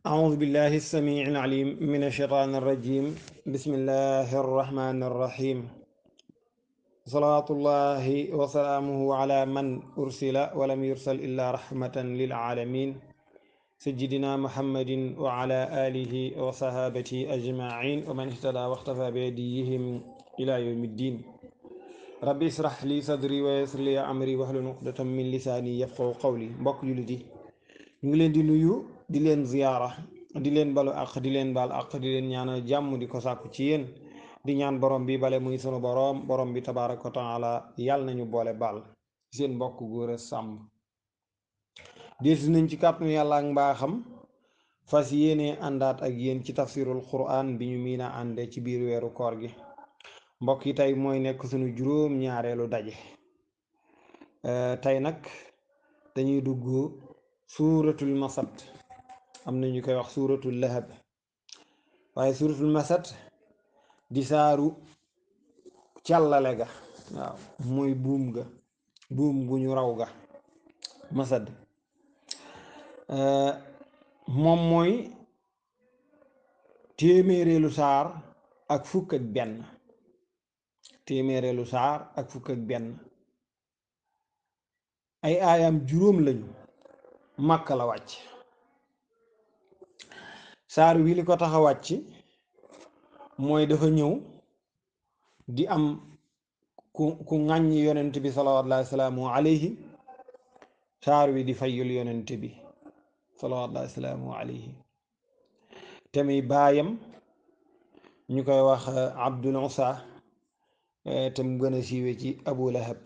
أعوذ بالله السميع العليم من الشيطان الرجيم بسم الله الرحمن الرحيم صلوات الله وسلامه على من أرسل ولم يرسل إلا رحمة للعالمين سيدنا محمد وعلى آله وصحابته أجمعين ومن اهتدى واختفى بهديهم إلى يوم الدين ربي اشرح لي صدري ويسر لي أمري واحلل عقدة من لساني يفقهوا قولي mbokk jullit yi ñu ngi leen di nuyu di leen ziyaara di leen balu àq di leen baal àq di leen ñaanal jàmm di ko sàkku ci yéen di ñaan borom bi bale muy sunu borom bi tabaaraka wa taala yàlla nañu boole baal seen mbokk góor a sàmm delsi nañ ci kàttanu yàlla ak mbaaxam fas yéene àndaat ak yéen ci tafsirul quran bi ñu miina ànde ci biir weeru koor gi mbokk yi tey mooy nekk sunu juróom ñaareelu daje tey nag dañuy dugg suuratul masad am na ñu koy wax suuratul lahab waaye suuratul masad di saaru càllale ga waaw mooy buum ga buum gu ñu raw ga masad moom mooy téeméereelu saar ak fukk ak benn téeméereelu saar ak fukk ak benn ay aayam juróom lañu Màkka la wàcc saar wi li ko tax a wàcc mooy dafa ñëw di am ku ŋàññ yonent bi salawatullahi wasalaamu alayhi saar wi di fayul yonent bi salawatullahi wasalaamu alayhi te muy baayam ñu koy wax Abdul Usa te mu gën a siiwe ci Abu Lahab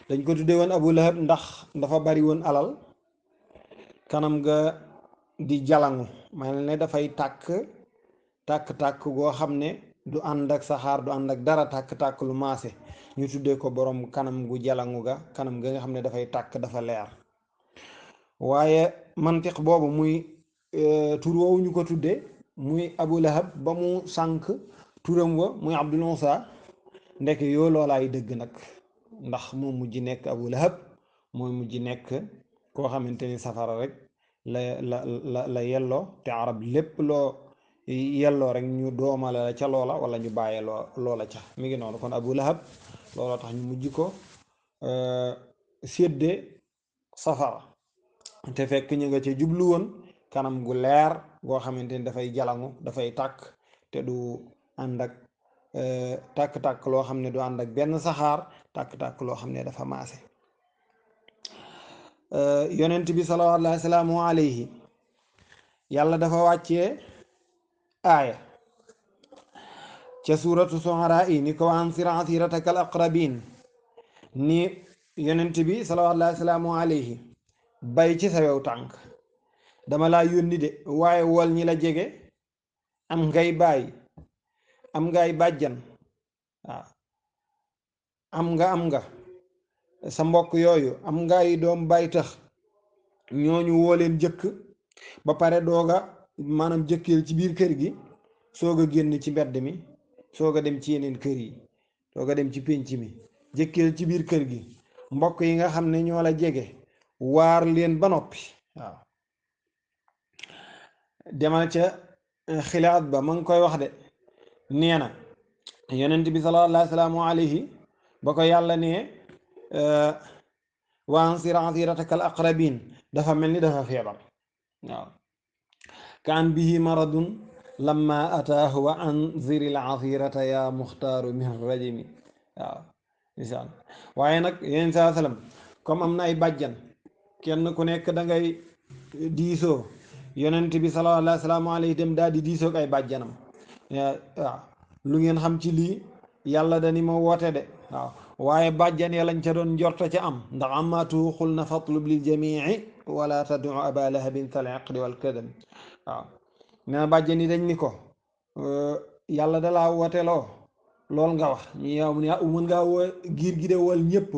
dañ ko tuddee woon Abu Lahab ndax dafa bari woon alal kanam ga di jalangu maanaam ne dafay tàkk goo xam ne du ànd ak saxaar du ànd ak dara tàkk lu maase ñu tuddee ko borom kanam gu jalangu ga kanam ga nga xam ne dafay tàkk dafa leer waaye mantiq boobu muy tur woowu ñu ko tuddee muy Abu Lahab ba mu sànk turam wa muy Abdul Usa ndek yoo loolaay dëgg nag ndax moo mujj nekk Abu Lahab mooy mujj nekk koo xamante ni safara rek la yelloo te arab lépp loo yelloo rek ñu doomale la ca loola wala ñu bàyyee loola ca mi ngi noonu kon Abu Lahab loola tax ñu mujj ko sédde safara te fekk ñu nga ca jublu woon kanam gu leer goo xamante ni dafay jalangu dafay tàkk te du ànd ak tàkk-tàkk loo xam ne du ànd ak benn saxaar tàkk-tàkk loo xam ne dafa maase yonent bi salawatullahi wasalaamu alayhi yàlla dafa wàccee aaya ca suuratu Shu'araa ni ko anzir ashiirataka al aqrabiin ni yonent bi salawatullahi wasalaamu alayhi bay ci sa yow tànk dama laa yónni de waaye wol ñi la jege am ngay baay am ngay bàjjan waaw am nga sa mbokk yooyu am ngay doom bay tax ñooñu woo leen jëkk ba pare dooga maanaam jëkkeel ci biir kër gi soog a génn ci mbedd mi soog a dem ci yeneen kër yi soog a dem ci pénc mi jëkkeel ci biir kër gi mbokk yi nga xam ne ñoo la jege waar leen ba noppi waaw demal ca xilaat ba ma ngi koy wax de nee na yonent bi sallallahu alayhi ba ko yàlla ne wa ansir asirataka al aqrabin dafa mel ni dafa feebar waaw kaan bihi maradun lamma ataahu wa anzir al asirata ya muxtaaru min rajimi waaw insaan waaye nag yonent saa sallam comme am na ay bàjjan kenn ku nekk da ngay diisoo yonent bi sallallahu alayhi dem daal di diisoog ay bàjjanam waaw lu ngeen xam ci lii yàlla dani ma woote de waaw waaye bàjjan ya lañ ca doon njorta ca am ndax amaatu xul na fatlub lil jamii wala tadu aba lahabin tal iqdi wal kadam waaw nee na bàjjan yi dañ ni ko yàlla dalaa wooteloo lool nga wax yow mën ngaa woo giir gi de wol ñëpp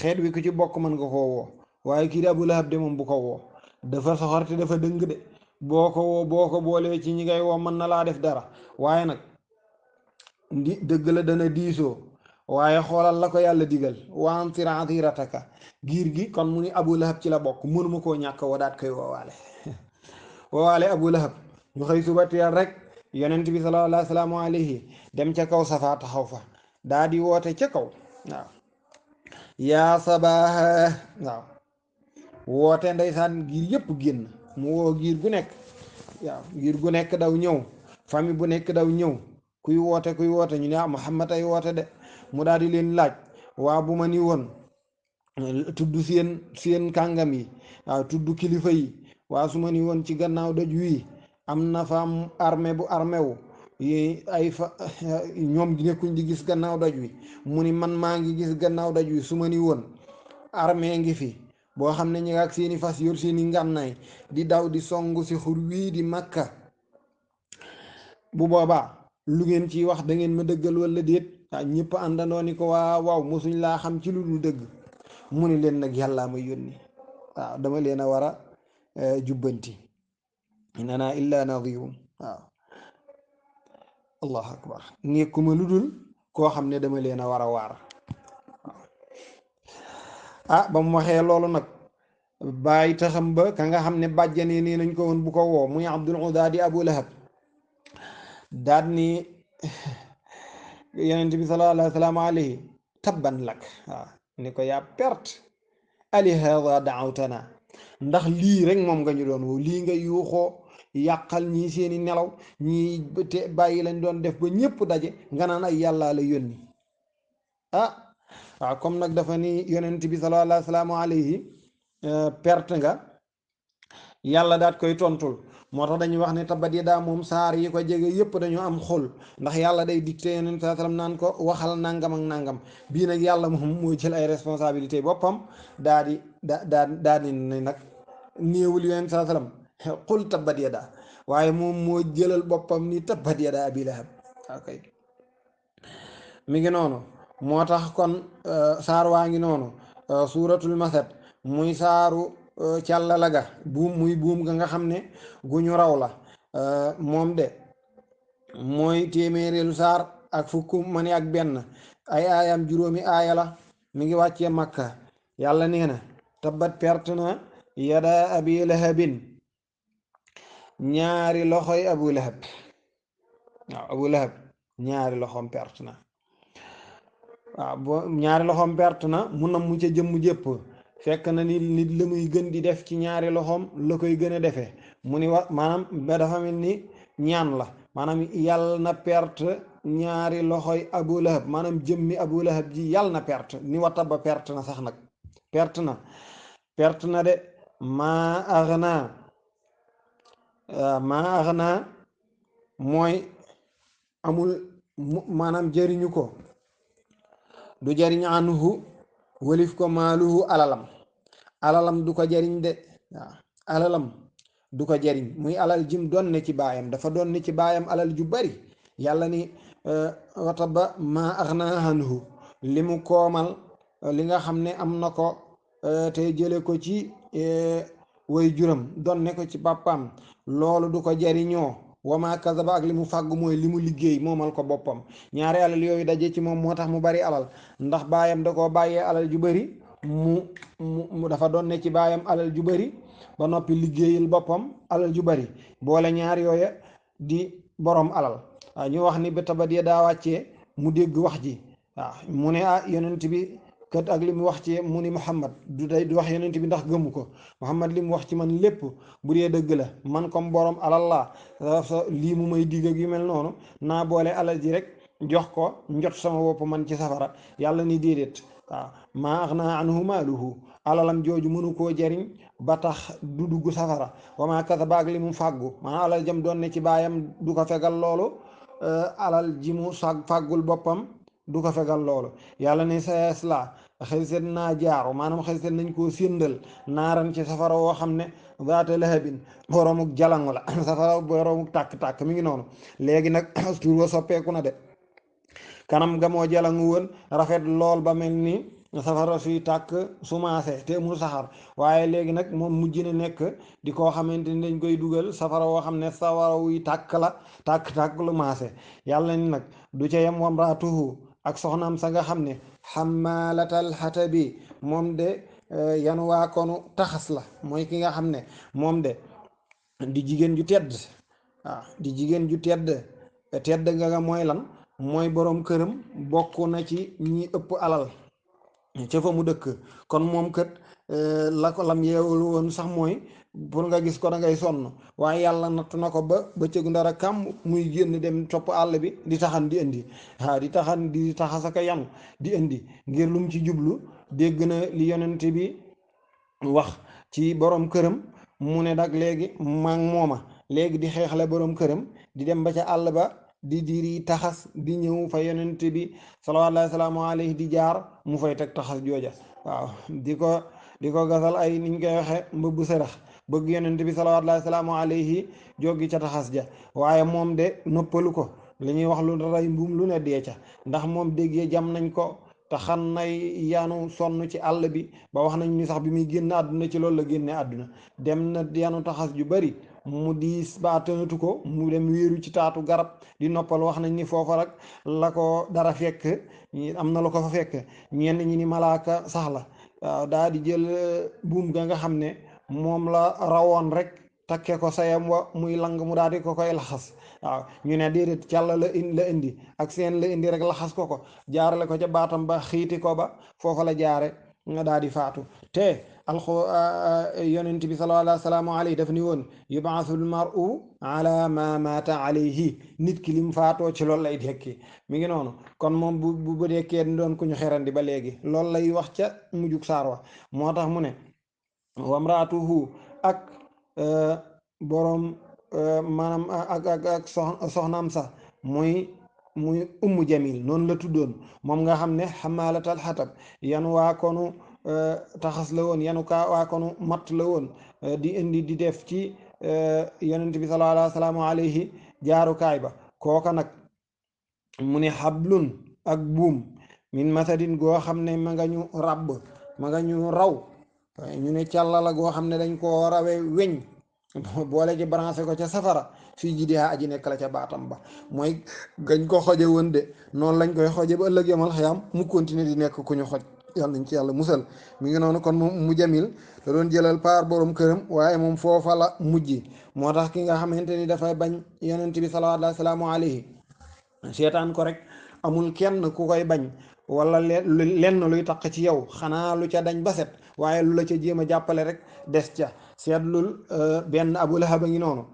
xeet wi ku ci bokk mën nga koo woo waaye kii di Abu Lahab de moom bu ko woo dafa soxor te dafa dëng de boo ko boolee ci ñi ngay woo mën na laa def dara waaye nag dëgg la dana diisoo waaye xoolal la ko yàlla digal wa ansir asirataka giir gi kon mu ni Abu Lahab ci la bokk mënuma koo ñàkk woo daat koy woowaale woowaale Abu Lahab ñu xëy suba teel rek yonent bi sallallahu alayhi dem ca kaw Safa taxaw fa daa di woote ca kaw waaw yaa sabaaha waaw woote ndeysaan giir yëpp génn mu woo giir gu nekk waaw giir gu nekk daw ñëw famille bu nekk daw ñëw kuy woote ñu ne Muhammad ay woote de mu daal di leen laaj waa bu ma ni woon tudd seen kàngam yi waaw tudd kilifa yi waa su ma ni woon ci gannaaw doj wi am na fa am armée bu armée wu yi ay fa ñoom nekkuñ di gis gannaaw doj wi mu ni man maa ngi gis gannaaw doj wi su ma ni woon armée ngi fi boo xam ne ñi ak seeni fas yor seeni ngànnaay di daw di songu si xur wii di Makka bu boobaa lu ngeen ciy wax da ngeen ma dëggal wala déet waaw ñëpp àndandoo ni ko waaw mosuñ laa xam ci lu dul dëgg mu ni leen nag yàllaa ma yónni waaw dama leen a war a jubbanti in ana illa nadirum waaw allahu akbar nekkuma lu dul koo xam ne dama leen a war a waar ba mu waxee loolu nag bàyyi taxam ba ka nga xam ne bàjjanee nee nañ ko woon bu ko woo muy Abdul Uzza di Abu Lahab daat ni yonent bi sallallahu alayhi tabban lak waaw ni ko yaa perte ali hada daawtana ndax lii rek moom nga ñu doon woo lii nga yuuxoo yàqal ñii seeni nelaw ñii te bàyyi lañ doon def ba ñëpp daje nga naan ay yàllaa la yónni waaw comme nag dafa ni yonent bi sallallahu alayhi perte nga yàlla daat koy tontul moo tax dañuy wax ne tabbat yadaa moom saar yi ko jege yëpp dañu am xol ndax yàlla day dicté yonent saa sallam naan ko waxal nangam ak nangam bii nag yàlla moom mooy jël ay responsabilité boppam daa di ne nag néewul yonent saa sallam qul tabbat yadaa waaye moom moo jëlal boppam ni tabbat yadaa abi lahab ok mi ngi noonu moo tax kon saar waa ngi noonu suuratul masad muy saaru càllala ga buum ga nga xam ne gu ñu raw la moom de mooy téeméereelu saar ak fukk mani ak benn ay aayam juróomi aaya la mi ngi wàccee Makka yàlla nee na tabbat perte na yada abi lahabin ñaari loxoy abu lahab waaw abu lahab ñaari loxoom perte na waaw ñaari loxoom perte na mu nam mu ca jëmm jépp fekk na ni nit la muy gën di def ci ñaari loxoom la koy gën a defee mu ni maanaam ba dafa mel ni ñaan la maanaam yàlla na perte ñaari loxoy abu lahab maanaam jëmmi abu lahab ji yàlla na perte ni wata ba perte na sax nag perte na de maa axna mooy amul maanaam jëriñu ko du jëriñ anhu walif ko maaluhu alalam du ko jariñ de waaw alalam du ko jariñ muy alal jim doon ne ci baayam dafa doon ne ci baayam alal ju bari yàlla ni wata ba ma axna anhu li mu koomal li nga xam ne am na ko te jële ko ci way juram doon ne ko ci pàppaam loolu du ko jariñoo wama kasaba ak li mu fàgg mooy li mu liggéey moomal ko boppam ñaari alal yooyu daje ci moom moo tax mu bari alal ndax baayam da koo bàyyee alal ju bari mu dafa doon ne ci baayam alal ju bari ba noppi liggéeyal boppam alal ju bari boole ñaar yooya di borom alal waaw ñu wax ni ba tabbat yadaa wàccee mu dégg wax ji waaw mu ne yonent bi kat ak li mu wax ci mu ni Muhammad du wax yonent bi ndax gëmu ko Muhammad li mu wax ci man lépp bu dee dëgg la man comme borom alal laa lii mu may digg ak yu mel noonu naa boole alal ji rek jox ko njot sama bopp man ci safara yàlla ni déedéet waaw maa aghnaa anhu maaluhu alalam jooju mënu koo jariñ ba tax du dugg safara wa maa kasaba ak li mu fàggu maanaam alal jam doon ne ci baayam du ko fegal loolu alal ji mu fàggul boppam du ko fegal loolu yàlla ne sayasla xëy seet naa jaaru maanaam xëy seet nañ koo séndal naaran ci safara woo xam ne zaata lahabin boromuk jalangu la safara boromuk tàkk-tàkk mi ngi noonu léegi nag tur wa soppeeku na de kanam ga moo jalangu woon rafet lool ba mel ni safara suy tàkk su maase te mu saxar waaye léegi nag moom mujj na nekk di koo xamante ni dañ koy dugal safara woo xam ne safara wuy tàkk la tàkk lu maase yàlla ni nag du ca yem wamraatuhu ak soxnaam sa nga xam ne xammaalatal xatabi moom de yanu waa konu taxas la mooy ki nga xam ne moom de di jigéen ju tedd. waaw di jigéen ju tedd nga mooy lan? mooy boroom këram bokk na ci ñi ëpp alal ca fa mu dëkk. kon moom kët la ko lam yeewul woon sax mooy pour nga gis ko da ngay sonn, waaye yàlla nattu na ko ba bëccëgu ndara kàmm muy génn dem topp àll bi di taxan di indi. waaw di taxan di taxasaka yanu di indi ngir lum ci jublu. dégg na li yonent bi wax ci borom këram, mu ne nag léegi maag mooma léegi di xeexle borom këram di dem ba ca àll ba di diri taxas di ñëw fa yonent bi salawatullahi salaamu alayhi di jaar mu fay teg taxas jooja. waaw di ko gasal ay niñ koy waxe mbëbbu sërax bëgg yonent bi salawatullahi salaamu alayhi joggi ca taxas ja. waaye moom de noppalu ko, li ñuy wax lu rey mbuum lu ne dee ca, ndax moom déggee jam nañ ko te xam nay yanu sonn ci àll bi ba wax nañ ni sax bi muy génn àdduna ci loolu la génne àdduna. dem na yanu taxas ju bari mu diis ba tënatu ko, mu dem wéeru ci taatu garab di noppal. wax nañ ni foofa rek la ko dara fekk, am na lu ko fa fekk. ñenn ñi ni malaaka sax la. waaw daa di jël buum ga nga xam ne moom la rawoon rek takke ko sayam wa muy lang mu daal di ko koy laxas. waaw ñu ne déedéet càlla la indi ak seen la indi rek laxas ko jaarale ko ca baatam ba xiiti ko ba foofa la jaare nga daal di faatu. te alxu yonent bi sallallahu alayhi daf ni woon yubaasul mar'u ala ma mata alayhi, nit ki lim faatoo ci loolu lay dekki. mi ngi noonu. kon moom bu dekkee doon ku ñu xerandi ba léegi loolu lay wax ca mujjug saar wa. moo tax mu ne wamraatuhu ak boroom maanaam ak soxnaam sax muy ummu jamil noonu la tuddoon, moom nga xam ne xamaalatal xatab yanu waa konu taxas la woon, yanu kaa waa konu matt la woon, di indi di def ci yonent bi sallallahu alayhi jaarukaay ba. kooka nag mu ne xablun ak buum min masadin goo xam ne ma nga ñu ràbb, ma nga ñu raw. ñu ne càlla la goo xam ne dañ koo rawe weñ boole ci branché ko ca safara fii ji dee aji nekk la ca baatam ba. mooy gañ ko xoje woon de noonu lañ koy xoje ba ëllëg yamal xayaam mu continuer di nekk ku ñu xoj. yàlla nañ ci yàlla musal. mi ngi noonu. kon moom mu jamil da doon jëlal paar borom këram, waaye moom foofa la mujj. moo tax ki nga xamante ni dafay bañ yonent bi sallallahu alayhi seetaan ko rek amul kenn ku koy bañ wala lenn luy taq ci yow, xanaa lu ca dañ ba set, waaye lu la ca jéem a jàppale rek des ca. seetlul benn Abu Lahab a ngi noonu.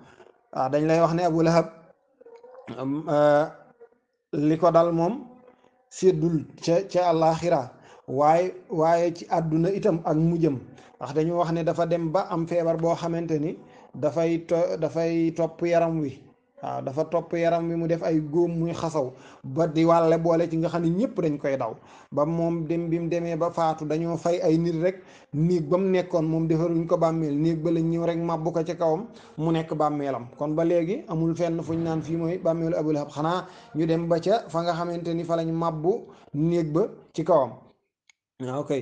waaw dañ lay wax ne Abu Lahab li ko dal moom seddul ca àllaaxira waaye ci àdduna itam ak mujjam. wax dañu wax ne dafa dem ba am feebar boo xamante ni dafay topp yaram wi. waaw dafa topp yaram wi mu def ay góom muy xasaw ba di wàlle boole ci nga xam ne ñëpp dañ koy daw. ba moom bi mu demee ba faatu dañoo fay ay nit rek néeg ba mu nekkoon moom defaruñ ko bàmmeel, néeg ba lañ ñëw rek màbbu ko ci kawam mu nekk bàmmeelam. kon ba léegi amul fenn fu ñu naan fii mooy bàmmeelu Abu Lahab, xanaa ñu dem ba ca fa nga xamante ni fa lañ màbbu néeg ba ci kawam. ok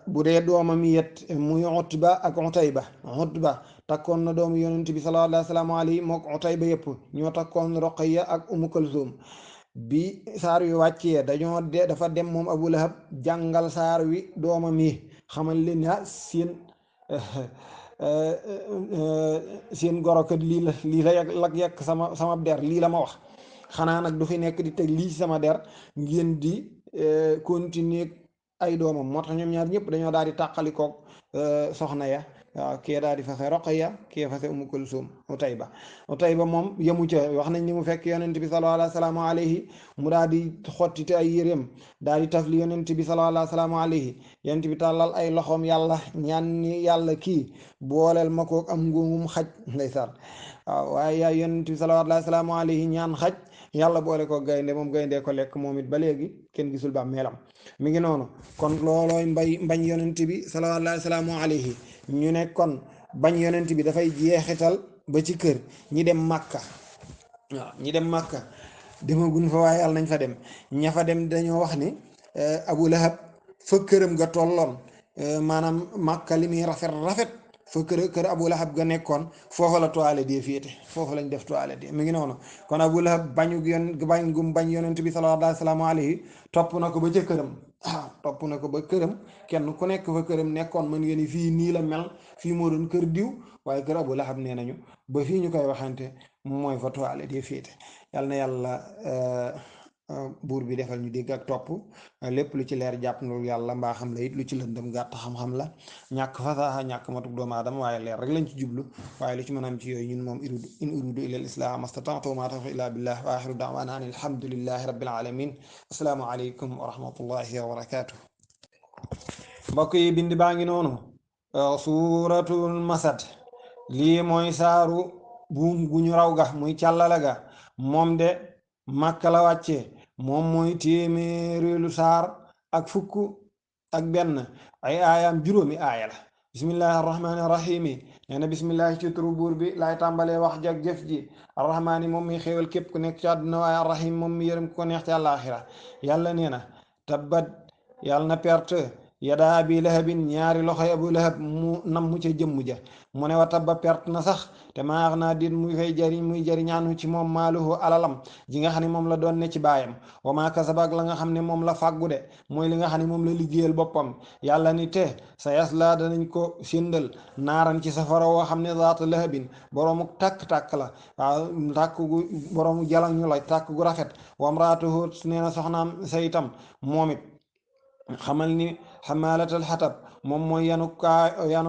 bu dee doomam yet muy Utba ak Utayba. Utba takkoon na doomu yonent bi sallallahu alayhi mook Utayba yëpp ñoo takkoon Ruqayya ak Umu Kulsum. bi saar wi wàccee dafa dem moom Abu Lahab jàngal saar wi doomam yi xamal leen ne seen gorokat lii la yàq sama der, lii la ma wax. xanaa nag du fi nekk di teg lii sama der ngeen di continuer ay doomam. moo tax ñoom ñaar ñëpp dañoo daal di tàqalikoog soxna ya. waaw kii daal di fase Ruqayya, kii fase Umu Kulsum. Utayba moom yemu ca, wax nañ ni mu fekk yonent bi sallallahu alayhi mu daal di xottite ay yéreem daal di taf li yonent bi sallallahu alayhi. yonent bi tàllal ay loxoom yàlla ñaan ni yàlla kii booleel ma koog am ngóomum xaj ndeysaan. waaw waaye yaay yonent bi sallallahu alayhi ñaan xaj, yàlla boole ko gaynde, moom gaynde ko lekk moom it ba léegi kenn gisul ba meelam. mi ngi noonu. kon loolooy mbañ yonent bi sallallahu alayhi. ñu ne kon bañ yonent bi dafay jeexital ba ci kër ñi dem Màkka. waaw ñi dem Màkka demagun fa waaye yàlla nañ fa dem. ña fa dem dañoo wax ni Abu Lahab fa këram ga tolloon, maanaam Màkka li muy rafet fa kër Abu Lahab ga nekkoon foofa la toilette yi féete, foofa lañ def toilette yi. mi ngi noonu. kon Abu Lahab bañ yonent bi sallallahu alayhi topp na ko ba ca këram topp na ko ba këram kenn ku nekk fa këram nekkoon mën ngeen ni fii nii la mel fii moo doon kër diw waaye kër Abu Lahab nee nañu ba fii ñu koy waxante mooy fa toilette yi féete yàlla na yàlla buur bi defal ñu dégg ak topp lépp lu ci leer jàpp na yàlla mbaa xam la it lu ci lëndëm gàtt xam-xam la ñàkk fasaaxa ñàkk matuk doomu aadama waaye leer rek lañ ci jublu waaye lu ci mën am ci yooyu ñun moom in uridu illa al islam mastata'tu ma tawfiqi illa billah wa axiru da'wana an alhamdulillahi rabbil alamin assalaamu aleykum wa rahmatullahi wa barakatuh mbokk yi bind baa ngi noonu suuratul masad lii mooy saaru buum gu ñu raw ga muy càllala ga moom de Màkka la wàcce moom mooy téeméereelu saar ak fukk ak benn ay aayaam juróomi aaya la bismillahi arrahmani arrahimi nee na bismillahi ci turu buur bi laay tàmbalee wax jag jëf ji arrahmaani moom mi xéewal képp ku nekk ci àdduna waaye arrahim moom mi yërëm ko neex ci àllaaxira yàlla nee na tabbat yàlla na perte yadaa abi lahabin ñaari loxoy abu lahab mu nam mu ca jëmm ja mu ne wa tabba perte na sax te maax naa dit muy fay jariñ muy jariñaanu ci moom maaluhu alalam ji nga xam ne moom la doon ne ci baayam wa maa kasabak la nga xam ne moom la fàggu de mooy li nga xam ne moom la liggéeyal boppam yàlla ni te sa yaslaa danañ ko séndal naaran ci safara woo xam ne zaata lahabin boroomu tàkk-tàkk la waaw tàkk gu boroomu jalan ñu la tàkk gu rafet wamraatuhu nee na soxnaam sa itam moom it xamal ni xamaalatal xatab moom mooy yanu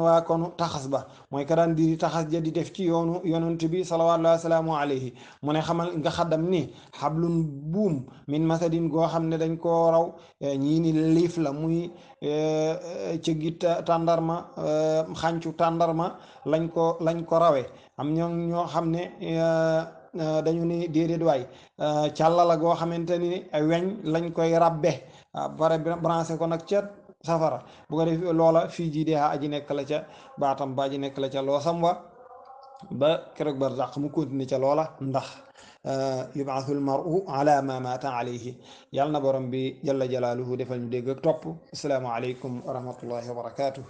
waa konu taxas ba mooy ka daan diri taxas ja di def ci yoonu yonent bi salawatullahi wasalaamu alayhi mu ne xamal nga xaddam ni xablun buum min masadin goo xam ne dañ koo raw ñii ni liif la muy cëggi tàndarma xàncu tàndarma lañ ko rawe am ñoo xam ne dañu ni déedéet waay càllala goo xamante ni weñ lañ koy rabbe bare branché ko nag ca safara bu ko def loola fii ji dee aji nekk la ca baatam ba aji nekk la ca loosam wa ba keroog bar dàq mu continuer ca loola ndax yubaasul maru ala ma mata alayhi yàlla na borom bi jalla jalaaluhu defal ñu dégg ak topp assalaamu aleykum wa rahmatullahi wa barakatuh